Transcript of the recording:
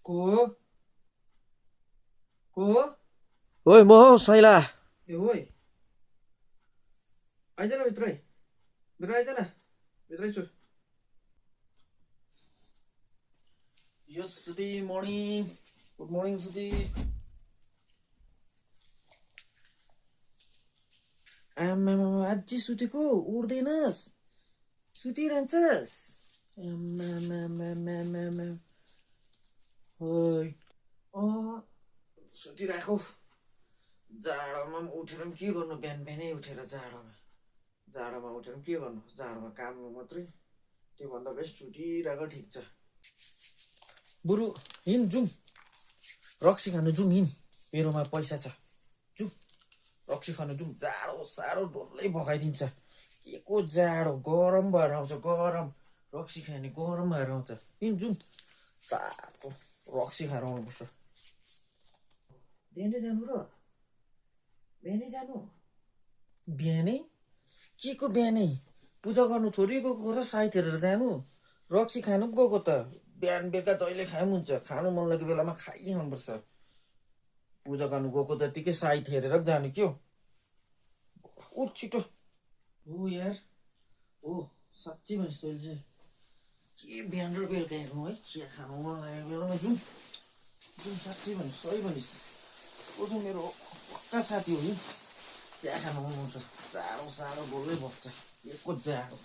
को हो? को हो? ओइ म हौ साइला। ए ओइ आइज न भित्रै भित्र आइज न भित्रै छु यस सुति मर्निङ। गुड मर्निङ सुति। आमा अझै सुतेको उठ्दैनस्? सुतिरहन्छस्? आमा ओइ सुतिरहेको। जाडोमा पनि उठेर पनि के गर्नु, बिहान बिहानै उठेर जाडोमा उठेर पनि के गर्नु, जाडोमा काम मात्रै। त्योभन्दा बेस्ट उठिरहेको ठिक छ। बरु हिँड जाउँ, रक्सी खानु जाउँ, हिँड। मेरोमा पैसा छ, जाउँ रक्सी खानु जाउँ। जाडो साडो डल्लै भगाइदिन्छ। के को जाडो, गरम भएर आउँछ गरम। रक्सी खायो भने गरम भएर आउँछ। हिँड जाउँ, तातो रक्सी खाएर आउनुपर्छ। बिहानै जानु र? बिहानै जानु? बिहानै के को बिहानै? पूजा गर्नु थोरै गएको र साइत हेरेर जानु? रक्सी खानु पो गएको त। बिहान बेलुका जहिले खाए पनि हुन्छ, खानु मन लागेको बेलामा खाइहाल्नुपर्छ। पूजा गर्नु गएको जतिकै साइत हेरेर पो जानु क्या। उठ छिटो। हो यार, हो साँच्ची भनिस् तैँले चाहिँ। के बिहान र बेलुका हेर्नु है, चिया खानु मन लागेको बेलामा जाउँ। जाउँ, साँच्ची भनिस्, सही भनिस्। को चाहिँ मेरो पक्का साथी हो नि। चिया खानु मन आउँछ, जाडो साडो डल्लै बग्छ। के को जाडो।